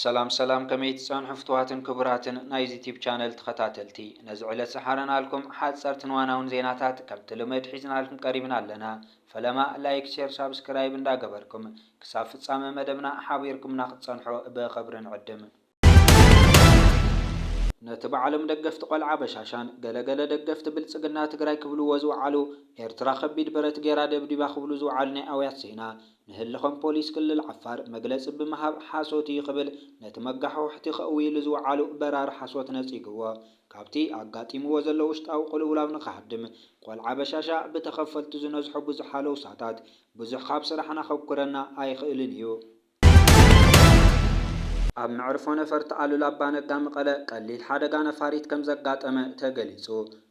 ሰላም ሰላም፣ ከመይ ትጸንሑ ፍትዋትን ክቡራትን ናይዚ ዩቲዩብ ቻነል ተኸታተልቲ? ነዚ ዕለት ዝሓረናልኩም ሓጸርትን ዋናውን ዜናታት ከምቲ ልምድ ሒዝናልኩም ቀሪብና ኣለና። ፈለማ ላይክ፣ ሼር፣ ሳብስክራይብ እንዳገበርኩም ክሳብ ፍጻመ መደብና ሓቢርኩምና ክትጸንሑ ብኽብሪ ንዕድም። ነቲ ባዕሎም ደገፍቲ ቆልዓ በሻሻን ገለገለ ደገፍቲ ብልጽግና ትግራይ ክብልዎ ዝወዓሉ፣ ኤርትራ ከቢድ ብረት ጌራ ደብዲባ ክብሉ ዝወዓሉ ናይ ኣውያት ዜና፣ ንህልኾም ፖሊስ ክልል ዓፋር መግለጺ ብምሃብ ሓሶት እዩ ክብል ነቲ መጋሕወሕቲ ከእውይሉ ዝወዓሉ በራሪ ሓሶት ነጺግዎ። ካብቲ ኣጋጢምዎ ዘሎ ውሽጣዊ ቅልውላው ንኽሃድም፣ ቆልዓ በሻሻ ብተኸፈልቲ ዝነዝሖ ብዙሓ ለውሳታት ብዙሕ ካብ ስራሕና ከብኩረና ኣይኽእልን እዩ። ኣብ መዕርፎ ነፈርቲ ኣሉላ ኣባነጋ መቐለ ቀሊል ሓደጋ ነፋሪት ከም ዘጋጠመ ተገሊጹ።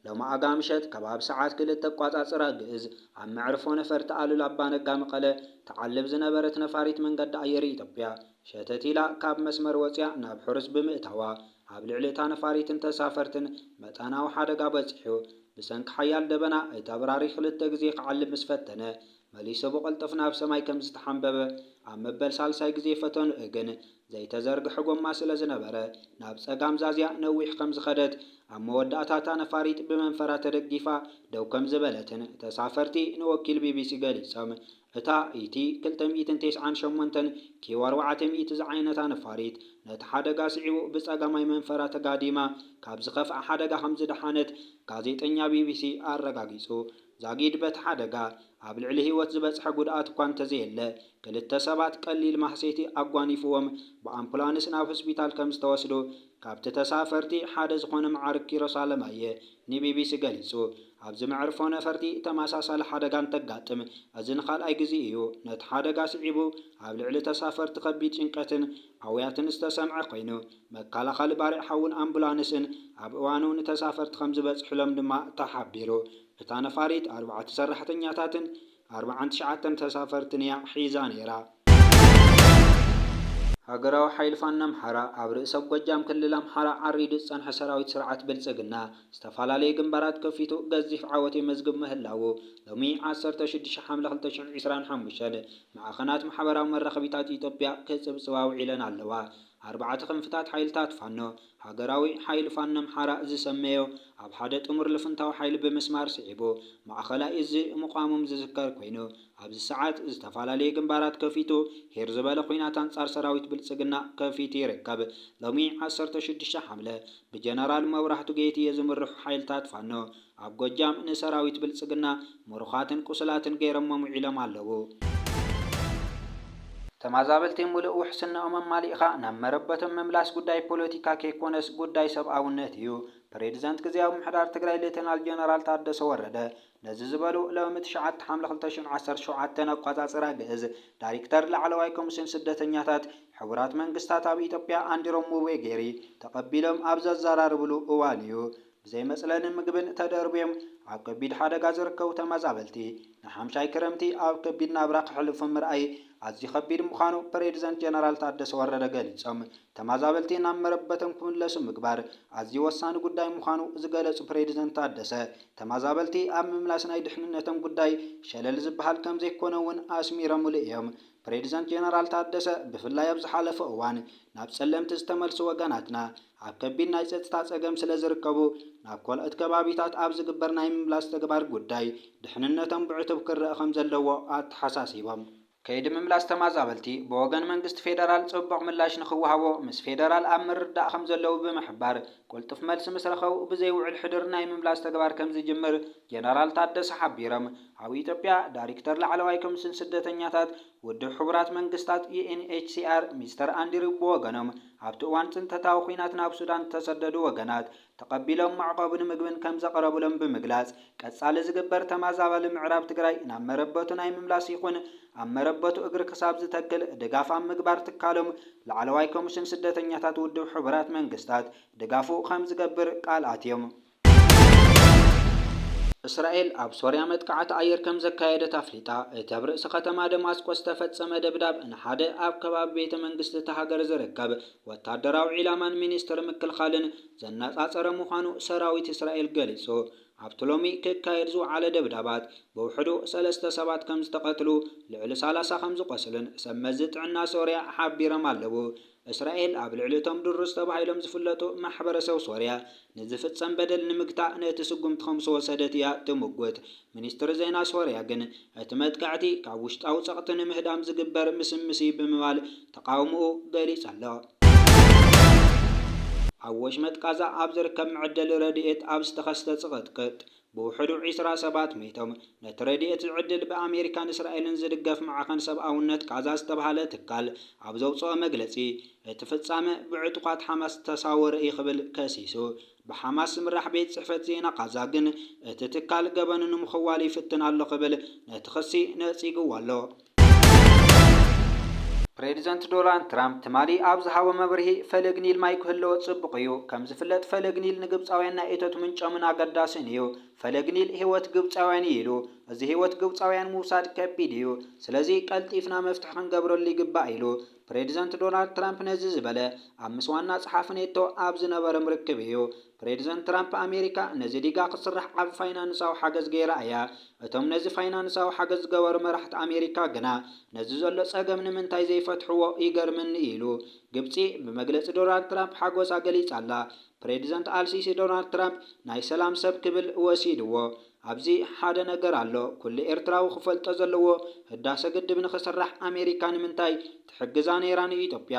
ሎማዕጋ ምሸት ከባቢ ሰዓት ክልተ ኣቋጻጽራ ግእዝ ኣብ መዕርፎ ነፈርቲ ኣሉላ ኣባነጋ መቐለ ትዓልብ ዝነበረት ነፋሪት መንገዲ ኣየር ኢትዮጵያ ሸተት ኢላ ካብ መስመር ወጺኣ ናብ ሕሩስ ብምእታዋ ኣብ ልዕሊ እታ ነፋሪትን ተሳፈርትን መጠናዊ ሓደጋ በጺሑ። ብሰንኪ ሓያል ደበና እቲ ኣብራሪ ክልተ ግዜ ክዓልብ ምስ ፈተነ መሊሱ ብቕልጡፍ ናብ ሰማይ ከም ዝተሓንበበ ኣብ መበል ሳልሳይ ግዜ ፈተንኡ ግን ዘይተዘርግሐ ጎማ ስለ ዝነበረ ናብ ጸጋም ዛዝያ ነዊሕ ከም ዝኸደት ኣብ መወዳእታ እታ ነፋሪት ብመንፈራ ተደጊፋ ደው ከም ዝበለትን ተሳፈርቲ ንወኪል ቢቢሲ ገሊጾም። እታ ኢቲ ክልተ ሚእትን ተስዓን ሸሞንተን ኪው ኣርባዕተ ሚእቲ ዝዓይነታ ነፋሪት ነቲ ሓደጋ ስዒቡ ብጸጋማይ መንፈራ ተጋዲማ ካብ ዝኸፍኣ ሓደጋ ከም ዝደሓነት ጋዜጠኛ ቢቢሲ ኣረጋጊጹ። ዛጊድ በቲ ሓደጋ ኣብ ልዕሊ ህይወት ዝበጽሐ ጉድኣት እኳ እንተዘየለ፣ ክልተ ሰባት ቀሊል ማህሰይቲ ኣጓኒፍዎም ብኣምቡላንስ ናብ ሆስፒታል ከም ዝተወስዱ ካብቲ ተሳፈርቲ ሓደ ዝኾነ መዓርግ ኪሮስ ኣለማየ ንቢቢሲ ገሊጹ። ኣብዚ መዕርፎ ነፈርቲ ተመሳሳሊ ሓደጋ እንተጋጥም፣ እዚ ንኻልኣይ ግዜ እዩ። ነቲ ሓደጋ ስዒቡ ኣብ ልዕሊ ተሳፈርቲ ከቢድ ጭንቀትን ኣውያትን ዝተሰምዐ ኮይኑ፣ መከላኸሊ ባርዕ ሓውን ኣምቡላንስን ኣብ እዋኑ ንተሳፈርቲ ከም ዝበጽሕሎም ድማ ተሓቢሩ። እታ ነፋሪት ኣርባዕተ ሰራሕተኛታትን ኣርባዓን ትሽዓተን ተሳፈርትን እያ ሒዛ ነይራ። ሃገራዊ ሓይሊ ፋኖ ኣምሓራ ኣብ ርእሰ ጎጃም ክልል ኣምሓራ ዓሪዱ ዝጸንሐ ሰራዊት ስርዓት ብልጽግና ዝተፈላለዩ ግንባራት ከፊቱ ገዚፍ ዓወት የመዝግብ ምህላዉ ሎሚ ዓሰርተ ሽዱሽተ ሓምለ ክልተ ሽሕን ዕስራን ሓሙሽተን ማዕኸናት ማሕበራዊ መራኸቢታት ኢትዮጵያ ክጽብጽባ ውዒለን ኣለዋ። ኣርባዕተ ክንፍታት ሓይልታት ፋኖ፣ ሃገራዊ ሓይሊ ፋኖ ኣምሓራ ዝሰመዮ ኣብ ሓደ ጥሙር ልፍንታዊ ሓይሊ ብምስማር ስዒቡ ማእኸላይ እዚ ምቋሞም ዝዝከር ኮይኑ፣ ኣብዚ ሰዓት ዝተፈላለዩ ግንባራት ከፊቱ ሄር ዝበለ ኲናት ኣንጻር ሰራዊት ብልጽግና ከፊቱ ይርከብ። ሎሚ ዓሰርተ ሽዱሽተ ሓምለ ብጀነራል መብራህቱ ጌትዬ ዝምርሑ ሓይልታት ፋኖ ኣብ ጎጃም ንሰራዊት ብልጽግና ምሩኻትን ቁስላትን ገይሮሞም ውዒሎም ኣለዉ። ተመዛበልቲ ምሉእ ውሕስናኦም ኣማሊእኻ ናብ መረበቶም ምምላስ ጉዳይ ፖለቲካ ከይኮነስ ጉዳይ ሰብኣውነት እዩ። ፕሬዚዳንት ግዝያዊ ምምሕዳር ትግራይ ሌተናል ጀነራል ታደሰ ወረደ ነዚ ዝበሉ ሎሚ ትሽዓተ ሓምለ ክልተ ሽሕን ዓሰርተ ሸውዓተን ኣቋጻጽራ ግእዝ ዳይሬክተር ላዕለዋይ ኮሚሽን ስደተኛታት ሕቡራት መንግስታት ኣብ ኢትዮጵያ ኣንድሮ ሙቤጌሪ ተቐቢሎም ኣብ ዘዘራርብሉ እዋን እዩ። ብዘይ መጽለልን ምግብን ተደርብዮም ኣብ ከቢድ ሓደጋ ዝርከቡ ተመዛበልቲ ንሓምሻይ ክረምቲ ኣብ ከቢድ ናብራ ከሕልፉ ምርኣይ ኣዝዩ ከቢድ ምዃኑ ፕሬዚደንት ጀነራል ታደሰ ወረደ ገሊጾም። ተመዛበልቲ ናብ መረበቶም ክምለሱ ምግባር ኣዝዩ ወሳኒ ጉዳይ ምዃኑ ዝገለጹ ፕሬዚደንት ታደሰ፣ ተመዛበልቲ ኣብ ምምላስ ናይ ድሕንነቶም ጉዳይ ሸለል ዝበሃል ከም ዘይኮነ እውን ኣስሚሮምሉ እዮም። ፕሬዚደንት ጀነራል ታደሰ ብፍላይ ኣብ ዝሓለፈ እዋን ናብ ጸለምቲ ዝተመልሱ ወገናትና ኣብ ከቢድ ናይ ጸጥታ ጸገም ስለ ዝርከቡ ናብ ካልኦት ከባቢታት ኣብ ዝግበር ናይ ምምላስ ተግባር ጉዳይ ድሕንነቶም ብዕቱብ ክረኣ ከም ዘለዎ ኣተሓሳሲቦም። ከይዲ ምምላስ ተመዛበልቲ ብወገን መንግስቲ ፌደራል ጽቡቕ ምላሽ ንኽወሃቦ ምስ ፌደራል ኣብ ምርድዳእ ከም ዘለዉ ብምሕባር፣ ቅልጡፍ መልሲ ምስ ረኸቡ ብዘይ ውዕል ሕዱር ናይ ምምላስ ተግባር ከም ዝጅምር ጀነራል ታደሰ ሓቢሮም። ኣብ ኢትዮጵያ ዳይሬክተር ላዕለዋይ ኮሚሽን ስደተኛታት ውድብ ሕቡራት መንግስታት ዩ ኤን ኤች ሲ ኣር ሚስተር ኣንድሪው ብወገኖም፣ ኣብቲ እዋን ጽንተታዊ ኲናት ናብ ሱዳን ዝተሰደዱ ወገናት ተቐቢሎም መዕቆብን ምግብን ከም ዘቕረቡሎም ብምግላጽ፣ ቀጻሊ ዝግበር ተመዛባሊ ምዕራብ ትግራይ ናብ መረበቱ ናይ ምምላስ ይኹን ኣብ መረበቱ እግሪ ክሳብ ዝተክል ድጋፍ ኣብ ምግባር ትካሎም ላዕለዋይ ኮሚሽን ስደተኛታት ውድብ ሕቡራት መንግስታት ድጋፉ ከም ዝገብር ቃል ኣትዮም። እስራኤል ኣብ ሶርያ መጥቃዕቲ ኣየር ከም ዘካየደት ኣፍሊጣ። እቲ ኣብ ርእሲ ከተማ ደማስቆ ዝተፈጸመ ደብዳብ ንሓደ ኣብ ከባቢ ቤተ መንግስቲ እታ ሃገር ዝርከብ ወታደራዊ ዒላማን ሚኒስትሪ ምክልኻልን ዘነጻጸረ ምዃኑ ሰራዊት እስራኤል ገሊጹ። ኣብቲ ሎሚ ክካየድ ዝወዓለ ደብዳባት ብውሕዱ ሰለስተ ሰባት ከም ዝተቐትሉ፣ ልዕሊ ሰላሳ ከም ዝቖሰሉን ሰብ መዚ ጥዕና ሶርያ ሓቢሮም ኣለዉ። እስራኤል ኣብ ልዕሊ እቶም ድሩዝ ተባሂሎም ዝፍለጡ ማሕበረሰብ ሶርያ ንዝፍጸም በደል ንምግታእ ነቲ ስጉምቲ ከም ዝወሰደት እያ ትምጉት። ሚኒስትሪ ዜና ሶርያ ግን እቲ መጥቃዕቲ ካብ ውሽጣዊ ጸቕጢ ንምህዳም ዝግበር ምስምስ እዩ ብምባል ተቓውሞኡ ገሊጹ ኣሎ። ኣብ ወሽመጥ ጋዛ ኣብ ዝርከብ መዐደሊ ረድኤት ኣብ ዝተኸስተ ጽቕጥቅጥ ብውሕዱ ዒስራ ሰባት ሞይቶም። ነቲ ረድኤት ዝዕድል ብኣሜሪካን እስራኤልን ዝድገፍ ማዕኸን ሰብኣውነት ጋዛ ዝተባህለ ትካል ኣብ ዘውፅኦ መግለፂ፣ እቲ ፍጻመ ብዕጡቓት ሓማስ ዝተሳወረ እዩ ክብል ከሲሱ። ብሓማስ ዝምራሕ ቤት ጽሕፈት ዜና ጋዛ ግን እቲ ትካል ገበኑ ንምኽዋል ይፍትን ኣሎ ክብል ነቲ ክሲ ነጺግዎ ኣሎ። ፕሬዚደንት ዶናልድ ትራምፕ ትማሊ ኣብ ዝሃቦ መብርሂ፣ ፈለግ ኒል ማይ ክህልዎ ጽቡቕ እዩ። ከም ዝፍለጥ፣ ፈለግ ኒል ንግብጻውያን ናይ እቶት ምንጮምን ኣገዳስን እዩ። ፈለግ ኒል ህይወት ግብጻውያን እዩ ኢሉ፣ እዚ ህይወት ግብጻውያን ምውሳድ ከቢድ እዩ። ስለዚ ቀልጢፍና መፍትሒ ክንገብረሉ ይግባእ ኢሉ። ፕሬዚደንት ዶናልድ ትራምፕ ነዚ ዝበለ ኣብ ምስ ዋና ጸሓፊ ኔቶ ኣብ ዝነበሮም ርክብ እዩ። ፕሬዚደንት ትራምፕ፣ ኣሜሪካ ነዚ ዲጋ ክስራሕ ዓቢ ፋይናንሳዊ ሓገዝ ገይራ እያ። እቶም ነዚ ፋይናንሳዊ ሓገዝ ዝገበሩ መራሕቲ ኣሜሪካ ግና ነዚ ዘሎ ጸገም ንምንታይ ዘይፈትሕዎ ይገርመኒ ኢሉ። ግብጺ ብመግለጺ ዶናልድ ትራምፕ ሓጎሳ ገሊጻ ኣላ። ፕሬዚደንት ኣልሲሲ ዶናልድ ትራምፕ ናይ ሰላም ሰብ ክብል ወሲድዎ። ኣብዚ ሓደ ነገር ኣሎ፣ ኩሉ ኤርትራዊ ክፈልጦ ዘለዎ፣ ህዳሰ ግድብ ንኽስራሕ ኣሜሪካ ንምንታይ ትሕግዛ ነይራ ንኢትዮጵያ?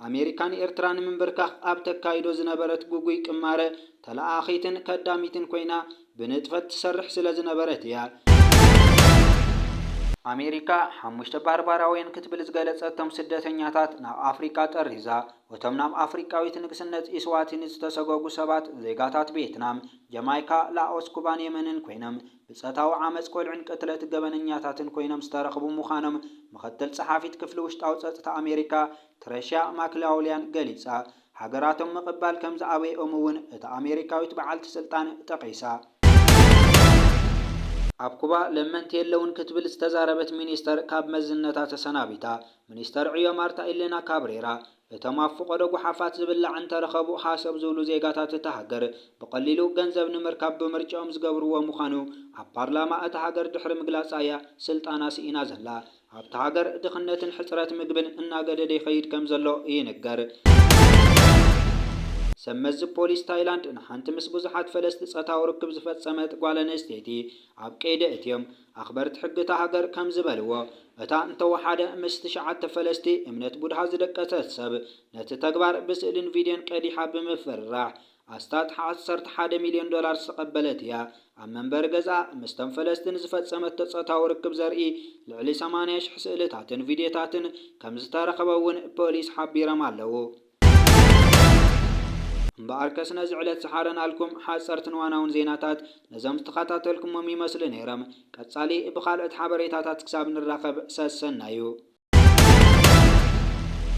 ኣሜሪካ ንኤርትራ ንምንብርካኽ ኣብ ተካይዶ ዝነበረት ግጉይ ቅማረ ተለኣኣኺትን ከዳሚትን ኮይና ብንጥፈት ትሰርሕ ስለ ዝነበረት እያ። ኣሜሪካ ሓሙሽተ ባርባራውያን ክትብል ዝገለጸቶም ስደተኛታት ናብ ኣፍሪቃ ጠሪዛ። እቶም ናብ ኣፍሪቃዊት ንግስነት ኢስዋቲኒ ዝተሰጎጉ ሰባት ዜጋታት ቬትናም፣ ጀማይካ፣ ላኦስ፣ ኩባን የመንን ኮይኖም ብጾታዊ ዓመጽ፣ ቆልዑን ቅትለት ገበነኛታትን ኮይኖም ዝተረኽቡ ምዃኖም ምኽትል ጸሓፊት ክፍሊ ውሽጣዊ ጸጥታ ኣሜሪካ ትረሽያ ማክላውሊያን ገሊጻ። ሃገራቶም ምቕባል ከም ዝኣበየኦም እውን እታ ኣሜሪካዊት በዓልቲ ስልጣን ጠቒሳ። ኣብ ኩባ ለመንቲ የለውን ክትብል ዝተዛረበት ሚኒስተር ካብ መዝነታ ተሰናቢታ። ሚኒስተር ዕዮ ማርታ ኤሌና ካብሬራ፣ እቶም ኣብ ፈቐዶ ጓሓፋት ዝብላዕ እንተረኸቡ ሃሰብ ዝብሉ ዜጋታት እታ ሃገር ብቐሊሉ ገንዘብ ንምርካብ ብምርጫኦም ዝገብርዎ ምዃኑ ኣብ ፓርላማ እታ ሃገር ድሕሪ ምግላጻ እያ ስልጣና ስኢና ዘላ። ኣብታ ሃገር ድኽነትን ሕጽረት ምግብን እናገደደ ይኸይድ ከም ዘሎ ይንገር። ሰብ መዚ ፖሊስ ታይላንድ ንሓንቲ ምስ ብዙሓት ፈለስቲ ጾታዊ ርክብ ዝፈጸመት ጓል ኣንስተይቲ ኣብ ቀይዲ ኣእትዮም። ኣኽበርቲ ሕጊ እታ ሃገር ከም ዝበልዎ፣ እታ እንተወሓደ ምስ ትሽዓተ ፈለስቲ እምነት ቡድሃ ዝደቀሰት ሰብ ነቲ ተግባር ብስእልን ቪድዮን ቀዲሓ ብምፍርራሕ ኣስታት ዓሰርተ ሓደ ሚልዮን ዶላር ዝተቐበለት እያ። ኣብ መንበሪ ገዝኣ ምስቶም ፈለስቲ ንዝፈጸመቶ ጾታዊ ርክብ ዘርኢ ልዕሊ ሰማንያ ሽሕ ስእልታትን ቪድዮታትን ከም ዝተረኸበ እውን ፖሊስ ሓቢሮም ኣለዉ። እምበኣርከስ ነዚ ዕለት ዝሓረናልኩም ሓጸርትን ዋናውን ዜናታት ነዞም ዝተኸታተልኩሞም ይመስሉ ነይሮም። ቀጻሊ ብኻልኦት ሓበሬታታት ክሳብ ንራኸብ ሰሰናዩ።